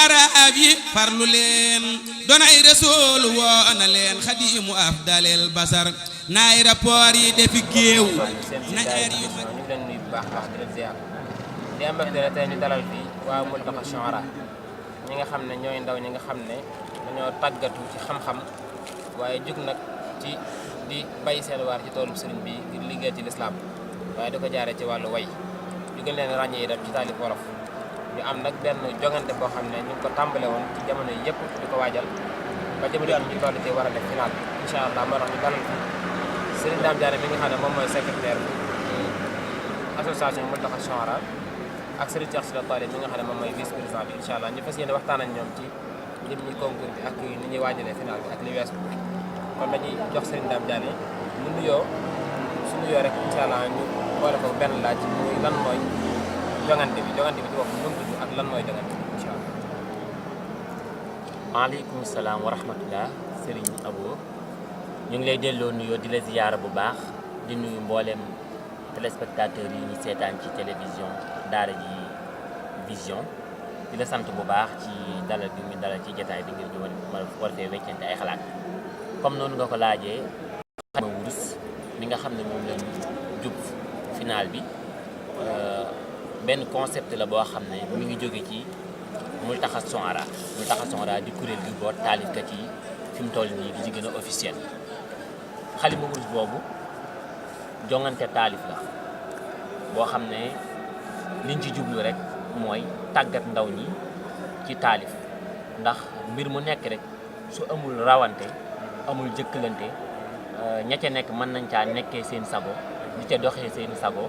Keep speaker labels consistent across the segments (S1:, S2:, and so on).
S1: arab yi farlu leen donay rasul woona leen xadimu afdalel basar naay rapport yi defi géew na eer yu
S2: ñu ngi leen nuyu bu baax di leen ziar di am mbégte tey ñu dalal fii waa Moultakha Shu'ara ñi nga xam ne ñooy ndaw ñi nga xam ne dañoo tàggatu ci xam-xam waaye jug nag ci di bay seen waar ci toolu sëriñ bi ngir liggéey ci lislaam waaye di ko jaaree ci wàllu way ñu gën leen ràññee itam ci taalif wolof ñu am nag benn jongante boo xam ne ñu ngi ko tàmbale woon ci jamono yi yëpp di ko waajal ba jamono yi ñu toll ci war a def final bi incha allah moo tax ñu dalal fi Serigne Dame Diané mi nga xam ne moom mooy secrétaire bi association Moultakha Shu'ara ak Serigne Cheikh Sylla Talib mi nga xam ne moom mooy vice président bi incha allah ñu fas yéene waxtaan ak ñoom ci nit ñi concours bi ak ni ñuy waajalee final bi ak li weesu kon dañuy jox Serigne Dame Diané mu nuyoo su nuyoo rek incha allah ñu boole ko benn laaj muy lan mooy jongante bi ci bopp nu mu tudd ak lan mooy jongante bi incha allah.
S3: waaleykum salaam wa rahmatullah Serigne Abo ñu ngi lay delloo nuyoo di la ziyaara bu baax di nuyu mboolem téléspectateurs yi ñu seetaan ci télévision Daara J Vision di la sant bu baax ci dalal bi ñu dalal ci jotaay bi ngir ñu war fee weccante ay xalaat comme noonu nga ko laajee xalima wurus mi nga xam ne moom lañu jub final bi benn concept la boo xam ne mi ngi jóge ci Moultakha Shu'ara di kuréel gi boot taalifkat yi fi mu toll nii di ci gën a officiel xalima wurus boobu jongante taalif la boo xam ne liñ ci jublu rek mooy tàggat ndaw ñi ci taalif ndax mbir mu nekk rek su amul rawante amul jëkkalante ña ca nekk mën nañ caa nekkee seen sago di ca doxee seen sago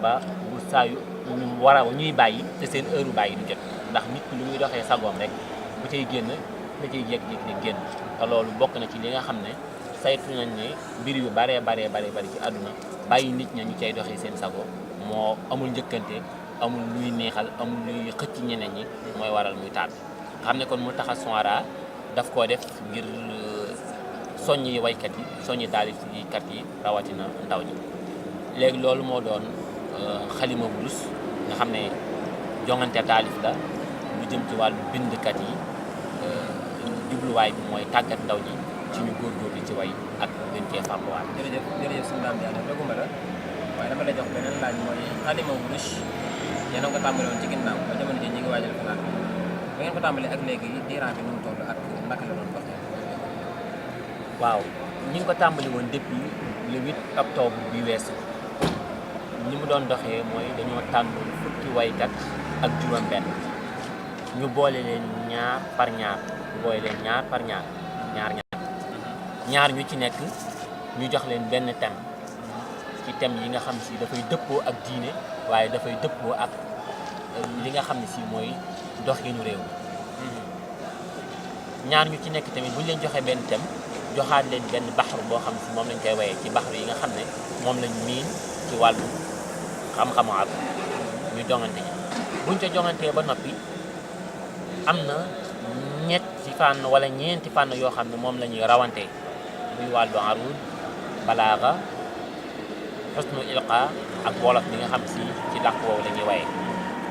S3: ba bu saa yu war a ñuy bàyyi te seen heure bàyyi du jot ndax nit ki lu muy doxee sagoom rek bu cay génn da cay jékki-jékki di génn te loolu bokk na ci li nga xam ne saytu nañ ne mbir yu baree ci àdduna bàyyi nit ña ñu cay doxee seen sago moo amul njëkkante amul luy neexal amul luy xëcc ñeneen ñi mooy waral muy taal xam ne kon Moultakha Shu'ara daf koo def ngir soññi waykat yi soññi taalifkat yi rawatina ndaw ñi léegi loolu moo doon xalima wurus nga xam ne jongante taalif la lu jëm ci wàllu bindkat yi jubluwaay bi mooy tàggat ndaw ñi ci ñu góorgóorlu ci way ak gën cee fàmbuwaat.
S2: jërëjëf sëñ Dame Diané doguma la waaye dama lay jox beneen laaj mooy xalima wurus yéen a ngi ko tàmbale woon ci ginnaaw ba jamono ji ñi ngi waajal final bi ba ngeen ko tàmbalee ak léegi diiran bi nu mu toll ak naka la doon doxee.
S3: waaw ñi ngi ko tàmbali woon depuis le 8 octobre bi weesu ñi mu doon doxee mooy dañoo tànn fukki waykat ak juróom-benn ñu boole leen ñaar par ñaar ñaar ñu ci nekk ñu jox leen benn thème ci thème yi nga xam si dafay dëppoo ak diine waaye dafay dëppoo ak li nga xam ne si mooy doxinu réew ñaar ñu ci nekk tamit bu ñu leen joxee benn thème joxaat leen benn baxru boo xam si moom lañ koy wayee ci baxru yi nga xam ne moom lañ miin ci wàllu xam-xamu ak ñu jongante ñi buñ ca jongantee ba noppi am na ñetti fànn wala ñeenti fànn yoo xam ne moom la ñuy rawantee muy wàllu arud balaaga xusnu ilqa ak wolof bi nga xam si ci làkk woowu la ñuy wayee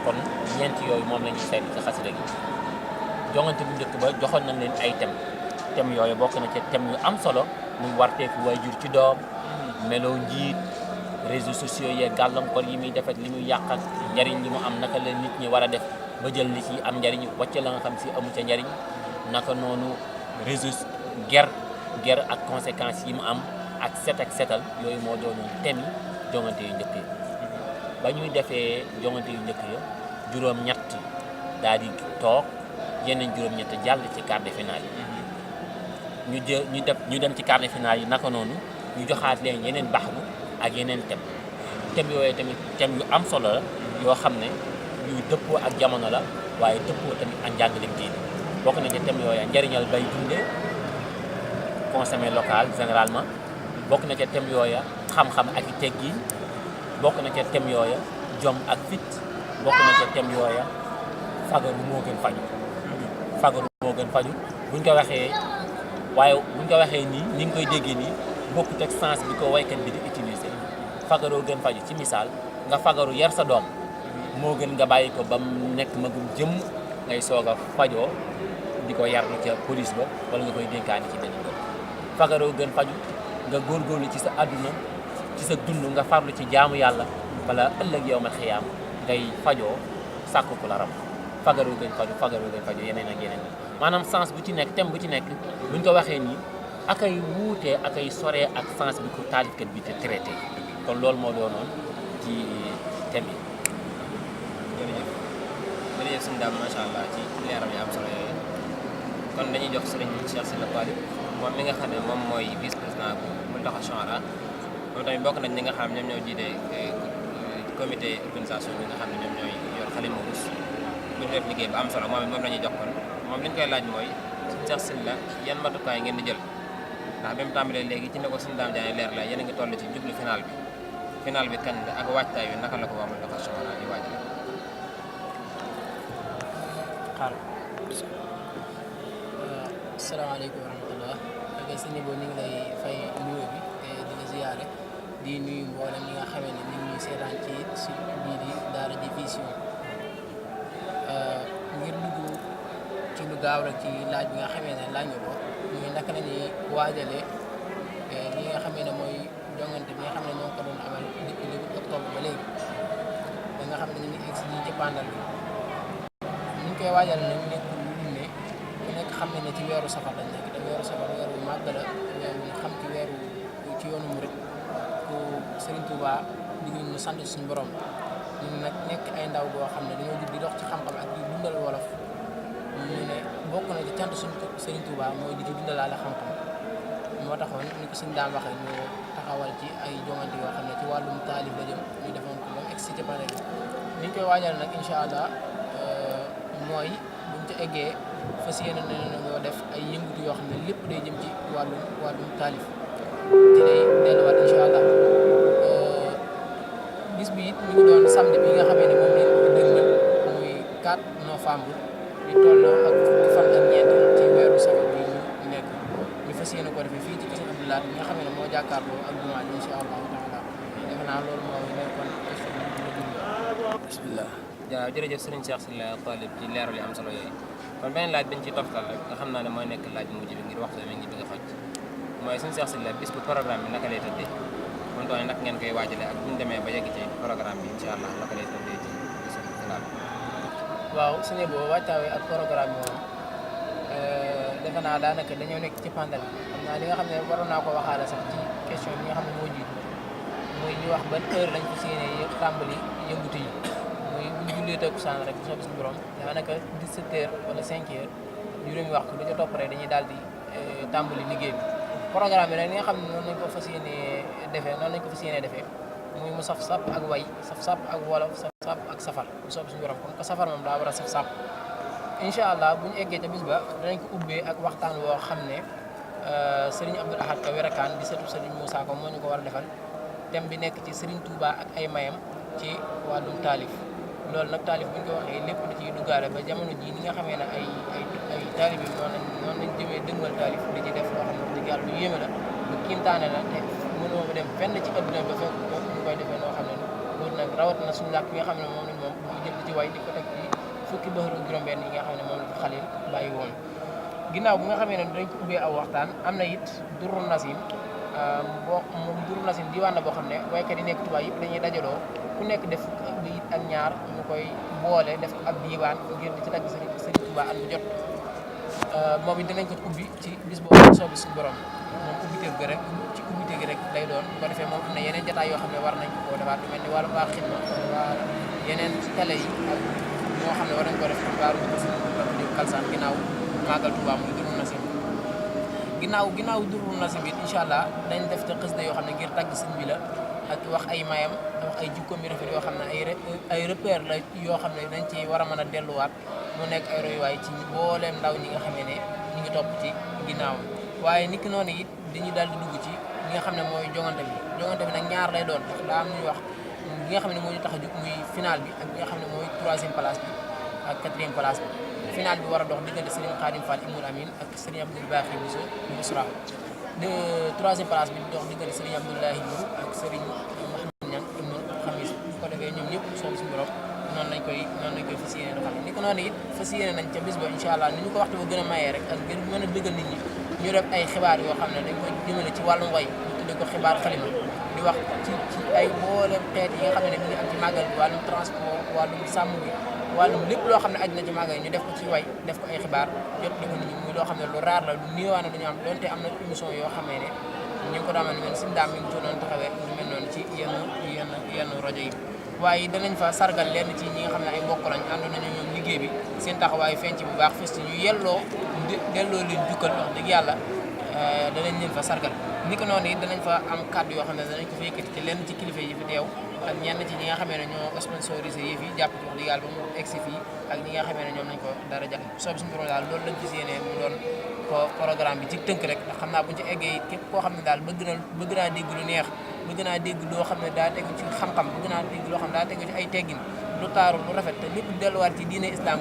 S3: kon ñeenti yooyu moom la ñuy seet ci xasida gi jongante bu njëkk ba joxoon nañ leen ay thème yooyu bokk na ci thème yu am solo muy warteefu waajur ci doom meloo njiit réseaux sociaux yee gàllankoor yi muy def ak li muy yàq ak njariñ li mu am naka la nit ñi war a def ba jël li ci am njariñ wàcc la nga xam si amu ca njariñ naka noonu réseaux ger ak conséquences yi mu am ak setal yooyu moo doonoon thème yi jongante yu njëkk yi ba ñuy defee jongante yu njëkk ya juróom-ñett daal di toog yeneen juróom-ñett jàll ci quart de finale yi ñu dem ci quart de finale yi naka noonu ñu joxaat leen yeneen baxru ak yeneen thème yooyu tamit thème yu am solo la yoo xam ne yuy dëppoo ak jamono la waaye dëppoo tamit ak njàngaleem diine bokk na ci thème yooyu njariñal bay dundee consommé local généralement bokk na ca thème yooya xam-xam ak i teggiin bokk na ca thème yooya jom ak fit bokk na ca thème yooya fagaru moo gën faju buñ ko waxee waaye buñ ko waxee nii ni nga koy déggee nii bokkut ak sens bi ko waykat bi di utiliser fagaroo gën faju ci misaal nga fagaru yar sa doom moo gën nga bàyyi ko ba mu nekk magum jëm ngay soog a fajoo di ko yarlu ca police ba wala nga koy dénkaani ci benn bët fagaroo gën faju nga góorgóorlu ci sa àdduna ci sa dund nga farlu ci jaamu yàlla wala ëllëg yow ma xiyaam ngay fajoo sàkk ku la ram fagaroo gën faju yeneen ak yeneen maanaam sens bu ci nekk thème bu ci nekk buñ ko waxee nii akay wuutee akay soree ak sens bi ko taalifkat bi te traité kon loolu moo doonoon ci thème yi.
S2: jërëjëf suñu daam macha allah ci leeral yi am solo yooyu kon dañuy jox sëriñ Cheikh Sylla Talib moom mi nga xam ne moom mooy vice président bu Mountakha Chouara moom tamit bokk nañ ñi nga xam ñoom ñoo jiite comité organisation bi nga xam ne ñoom ñooy yor Xalima Rouge bu ñu def liggéey bu am solo moom la ñuy jox kon moom li ñu koy laaj mooy Cheikh Sylla yan matukaay ngeen di jël ndax bi mu tàmbalee léegi ci ne ko suñu daam jaay leer la yéen a ngi toll ci jublu final bi kañ la ak waajtaay wi naka la ko waa Mountakha Chouara di waajale.
S4: Asalaamaaleykum wa rahmatullah ak sëñ Bo ñu ngi lay fay nuyoo bi te di la ziyaare di nuyu mboolem ñi nga xamee ne ñu ngi ñuy seetaan ci suñu bii di Daara J Vision ngir dugg ci lu gaaw rek ci laaj bi nga xamee ne laaj nga ko muy naka la ñuy waajalee li nga xamee ne mooy jongante bi nga xam ne ñoo ko doon amal depuis début octobre ba léegi ba nga xam ne ñu ngi egg si ñi ci pandal bi ñu koy waajal nag nekk lu nekk xam ne ci weeru safar lañ nekk te weeru safar weeru màgg la weeru ñu xam ci yoonu murit ku Serigne Touba digg ñu sant suñu borom ñun nag nekk ay ndaw boo xam ne dañoo jug di dox ci xam-xam ak di dundal wolof ñu ne bokk na ci cant suñu Serigne Touba mooy di ci dundalaale xam-xam moo taxoon ni ko suñu daan waxee ñu taxawal ci ay jongante yoo xam ne ci wàllum taalif la jëm ñu defoon ko moom excité pare ni ñu koy waajal nag incha allah mooy buñ ca eggee fas yéene nañoo def ay yëngutu yoo xam ne lépp day jëm ci wàllum taalif ci lay delluwaat incha allah bis bi it ñu ngi doon samedi bi nga xamee ne moom lañ ko dëgmal muy 4 novembre di tolloo ak fukki fan ak ñeent ci weeru safar bi ñu nekk ñu fas yéene ko defee fii ci kër Abdoulaye bi nga xamee ne moo jàkkaarloo ak jumaa ji incha allahu taala defe naa loolu moo nekkoon question bi ñu dund bismillah.
S2: waaw jërëjëf Serigne Cheikh Sylla Talib ci leeral yi am solo yooyu kon beneen laaj biñ ci toftal rek nga xam naa ne mooy nekk laaj mujj bi ngir waxtu mi ngi bëgg a xoj mooy Serigne Cheikh Sylla bis bu programme bi naka lay tëddee kon doone nag ngeen koy waajale ak bu ñu demee ba yegg ci programme bi incha allah naka lay tëddee ci bisu final bi.
S4: waaw suñu boo waajtaawee ak programme bi moom defe naa daanaka dañoo nekk ci pandal bi xam naa li nga xam ne waroon naa ko waxaale sax ci question bi nga xam ne moo jiitu muy ñu wax ban heure lañ ko séenee tàmbali yëngutu yi muy bu ñu jullee takkusaan rek soo suñu borom daanaka 17 heures wala 5 heures juróomi waxtu lu ca topp rek dañuy daal di tàmbali liggéey bi programme bi nag li nga xam ne noonu lañ ko fas yéenee defee muy mu saf sàpp ak way saf sàpp ak wolof saf sàpp ak safar bu soob suñu borom comme que safar moom daa war a saf sàpp incha allah bu ñu eggee ca bis ba danañ ko ubbee ak waxtaan woo xam ne Serigne Abdoul Ahad Ka Werakaan di sëtu Serigne Moussa Ko moo ñu ko war a defal thème bi nekk ci Serigne Touba ak ay mayam ci wàllum taalif loolu nag taalif bu ñu ko waxee lépp lu ciy duggaale ba jamono jii ni nga xamee ne ay taalif yi noonu lañ jëmee dëgmal taalif di ci def loo xam ne wax dëgg yàlla lu yéeme la lu kiimtaane la te mënoo dem fenn ci adduna ba fekk ko ñu koy defee noo xam ne loolu nag rawat na suñu làkk yi nga xam ne moom lañ moom ñu jël ci way di ko teg ci fukki bëxër ak juróom-benn yi nga xam ne moom la ko Xalil bàyyi woon ginnaaw bi nga xamee ne dañ ko ubbee aw waxtaan am na it Durrul Nasim moom Durrul Nasim diwaan la boo xam ne waykat yi nekk Tuubaa yëpp dañuy dajaloo ku nekk def fukki ak bayit ak ñaar ñu koy boole def ab diiwaan ngir di ci tagg Sëriñ Tuubaa at bu jot moom it dinañ ko ubbi ci bis boobu soobi suñu borom moom ubbiteeg gi rek ci ubbiteeg gi rek lay doon bu ko defee moom am na yeneen jataay yoo xam ne war nañ ko defaat lu mel ni wàllu baax xidma waa yeneen ci télé yi ak moo xam ne war nañ ko def waaru di kalsaan ginnaaw Màggal Tuubaa muy Durrul Nasim ginnaaw Durrul Nasim it incha allah dañ def te xës da yoo xam ne ngir tagg sëñ bi la ak wax ay mayam wax ay jikkoom yu rafet yoo xam ne ay repère la yoo xam ne dañ ci war a mën a delluwaat mu nekk ay royuwaay ci mbooleem ndaw ñi nga xamee ne ñu ngi topp ci ginnaawam waaye niki noonu it dañuy daal di dugg ci li nga xam ne mooy jongante bi nag ñaar lay doon ndax daa am ñuy wax bi nga xam ne moo ñu tax a jóg muy final bi ak bi nga xam ne mooy 3e place bi ak 4e place bi final bi war a dox diggante Serigne Khadim Fall Ibnoul Amine ak Serigne Abdoul Baaxi Bousso Bousra 3e place bi dox diggante Serigne Abdoulahi Nour ak Serigne Mouhamed Niang Ibnoul Khamis bu ko defee ñoom ñëpp soob suñu borom noonu lañ koy fas yéene doo xam ne naka noonu it fas yéene nañ ca bis ba incha allah ni ñu ko waxtu ba gën a mayee rek ak gën mën a dëggal nit ñi ñu def ay xibaar yoo xam ne dañ koy jëmale ci wàllum way ñu tuddee ko xibaar xalima di wax ci ay mboolem xeet yi nga xam ne mi ngi am ci màggal bi wàllum transport wàllum sàmm bi wàllum lépp loo xam ne aju na ci màggal yi ñu def ko ci way def ko ay xibaar jot di ko nit ñi muy loo xam ne lu raar la lu néewaane dañu am donte am na émission yoo xamee ne ñu ngi ko daamal ni mel suñu daam mi ngi ci doon taxawee ñu mel noonu ci yenn rajo yi waaye danañ fa sargal lenn ci ñi nga xam ne ay mbokk lañ ànd nañu ñoom liggéey bi seen taxawaay feeñ ci bu baax fës ci ñu delloo leen jukkal wax dëgg yàlla danañ leen fa sargal ni ko noonu it danañ fa am kàddu yoo xam ne danañ ko fa yëkkati ci lenn ci kilifa yi fi teew ak ñenn ci ñi nga xamee ne ñoo sponsorisé yi fi jàpp ci wax dëgg yàlla ba mu egsi fii ak ñi nga xamee ne ñoom lañ ko dara jàpp soob suñu borom daal loolu lañ gis yéene mu doon ko programme bi ci tënk rek ndax xam naa buñu ci eggee it képp koo xam ne daal bëgg naa dégg lu neex bëgg naa dégg loo xam ne daa tegu ci xam-xam bëgg naa dégg loo xam ne daa tegu ci ay teggin lu taaru lu rafet te lépp delluwaat ci diine islam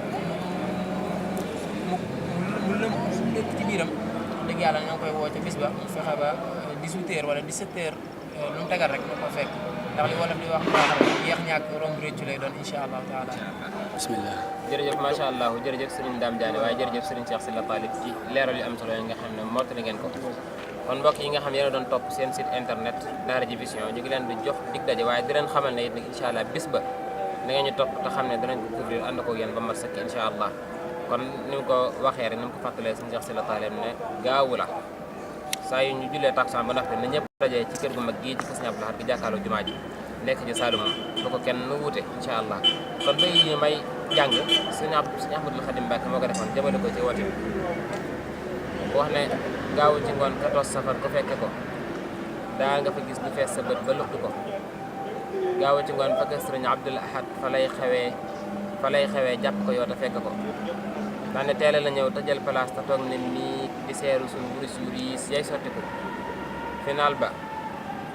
S4: mu lépp ci biiram dëgg yàlla ñoo ngi koy woo ca bis ba mu fexe ba 18h wala 17h lu mu tegal rek na ko fekk ndax li wolof di wax yeex ñàkk romb réccu lay doon incha allahu taala
S1: bismillah
S2: jërëjëf macha allah jërëjëf Serigne Dame Diané waaye jërëjëf Serigne Cheikh Sylla Talib ci leeral yu am solo yi nga xam ne mottali ngeen ko kon mbokk yi nga xam yéen a doon topp seen site internet Daara J Vision ñu ngi leen di jox dig daje waaye di leen xamal ne it nag incha allah bis ba da ngeen ñu topp te xam ne danañ ko couvrir ànd ko yéen ba mat sëkk incha allah kon ni mu ko waxee rek ni mu ko fàttalee Serigne Cheikh Sylla Talib ne gaawu la saa yu ñu jullee takkusaan ba ndaxte na ñëpp dajee ci kër gu mag gii ci Kër Sëñ Abdou Lahad gi jàkkaarloo jumaa ji nekk ci Saloum bu ko kenn wuute incha allah kon bay yi may jàng sëñ Ahmadul Xadim Mbàkke moo ko defoon jëmale ko ci woote bu wax ne gaawu ci ngoon 14 safar ko fekke ko daa nga fa gis du fees sa bët ba luxtu ko gaawu ci ngoon fekk sëriñ Abdul Ahad fa lay xewee jàpp ko yow te fekk ko daane teele la ñëw te jël place te toog ne mii di seeru suñ buris yu riis yay sotti ko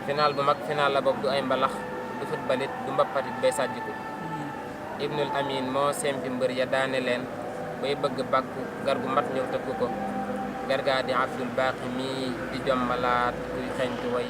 S2: final bu mag final la boobu du ay mbalax du futbalit du mbappatit bay sàjjiku Ibnul Amin moo sempi mbër ya daane leen bay bëgg bàkku gar gu mat ñëw tëgg ko gargaa di Abdul Baqi mii di jommalaat kuy xeñtu way